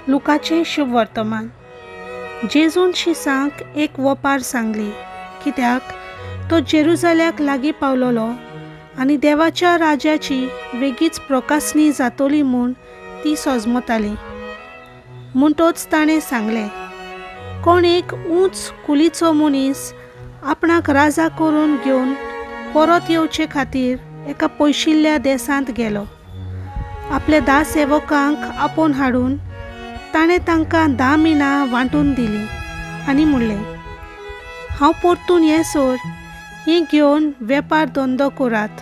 लुकाचें शुभवर्तमान. जेजून शिसांक एक वोपार सांगली, कित्याक तो जेरुजाल्याक लागीं पावलोलो आनी देवाच्या राज्याची वेगींच प्रकासणी जातली म्हूण ती सोजमताली. म्हणटोच ताणें सांगलें, कोण एक ऊंच कुलीचो मनीस आपणाक राजा करून घेवन परत येवचे खातीर एका पयशिल्ल्या देसांत गेलो. आपल्या धा सेवकांक आपोवन हाडून ताणें तांकां 10 मिनां वांटून दिलीं आनी म्हणलें, हांव परतून येसर हीं घेवन वेपार धंदो करात.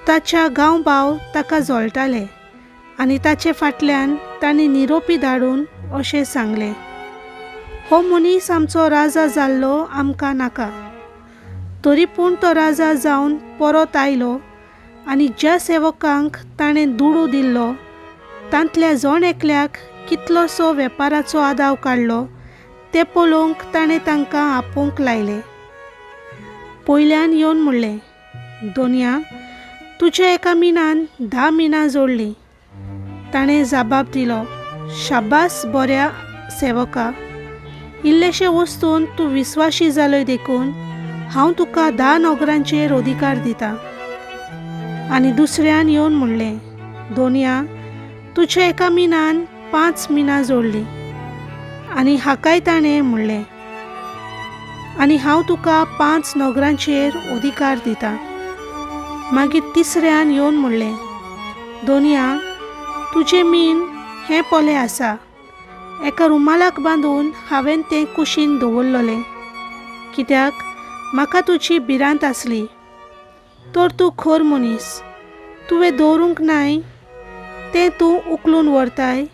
ताच्या गांवभाव ताका जळटाले आनी ताचे फाटल्यान तांणी निरोपी धाडून अशें सांगलें, हो मनीस आमचो राजा जाल्लो आमकां नाका. तरी पूण तो राजा जावन परत आयलो आनी ज्या सेवकांक ताणें दुडू दिल्लो तांतल्या जण एकल्याक कितलोसो वेपाराचो आदाव काडलो तें पळोवंक ताणें तांकां आपोवंक लायले. पयल्यान येवन म्हणलें, दोनया, तुज्या एका मिनान 10 मिनां जोडलीं. ताणें जबाब दिलो, शाबास बऱ्या सेवका, इल्लेशे वस्तून तूं विस्वाशी जालोय देखून हांव तुका 10 नगरांचेर अधिकार दिता. आनी दुसऱ्यान येवन म्हणलें, दोनया, तुज्या एका मिनान 5 मिनां जोडलीं. आनी हाकाय ताणें म्हणलें, आनी हांव तुका 5 नगरांचेर अधिकार दिता. मागीर तिसऱ्यान येवन म्हणलें, दोनया, तुजें मीन हें पोलें आसा, एका रुमालाक बांदून हांवें तें कुशीन दवरलोलें, कित्याक म्हाका तुजी भिरांत आसली. तर तूं खर मनीस, तुवें दवरूंक नाय तें तूं उखलून व्हरताय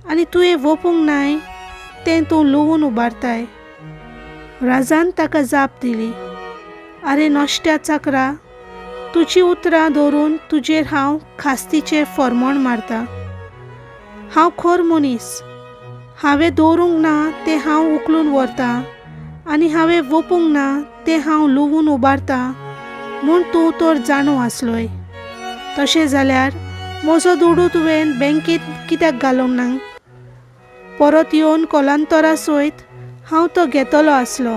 आनी तुवें वोपूंक नाय तें तूं लुवून उबारताय. राजान ताका जाप दिली, आरे नश्ट्या चाकरा, तुजी उतरां दवरून तुजेर हांव खास्तीचें फॉर्मोण मारतां. हांव खर मनीस, हांवें दवरूंक ना तें हांव उखलून व्हरतां आनी हांवें वोपूंक ना तें हांव लुवून उबारतां म्हूण तूं तर जाणो आसलोय. तशें जाल्यार म्हजो दुडू तुवें बँकेंत कित्याक घालूंक ना? परत येवन कोलांतरा सयत हांव तो घेतलो आसलो.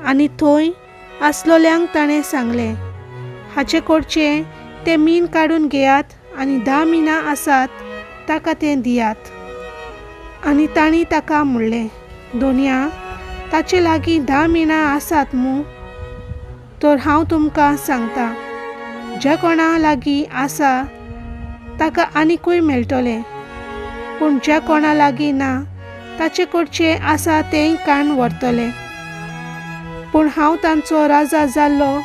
आनी थंय आसलोल्यांक ताणें सांगलें, हाचे कडचें तें मीन काडून घेयात आनी 10 मिनां आसात ताका तें दियात. आनी तांणी ताका म्हणलें, दोनया, ताचे लागीं 10 मिनां आसात मू? तर हांव तुमकां सांगता, ज्या कोणा लागीं आसा ताका आनिकूय मेळटलें, पूण ज्या कोणा लागीं ना ताचे कडचें आसा तेंय काण व्हरतलें. पूण हांव तांचो राजा जाल्लो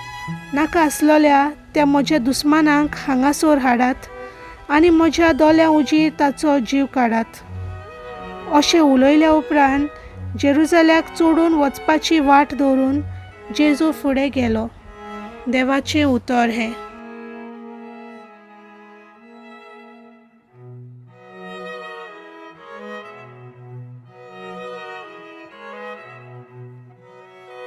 नाका आसलोल्या त्या म्हज्या दुस्मानाक हांगासर हाडात आनी म्हज्या दोळ्यां उजीर ताचो जीव काडात. अशें उलयल्या उपरांत जेरुजाल्याक चडून वचपाची वाट दवरून जेजू फुडें गेलो. देवाचें उतर हें.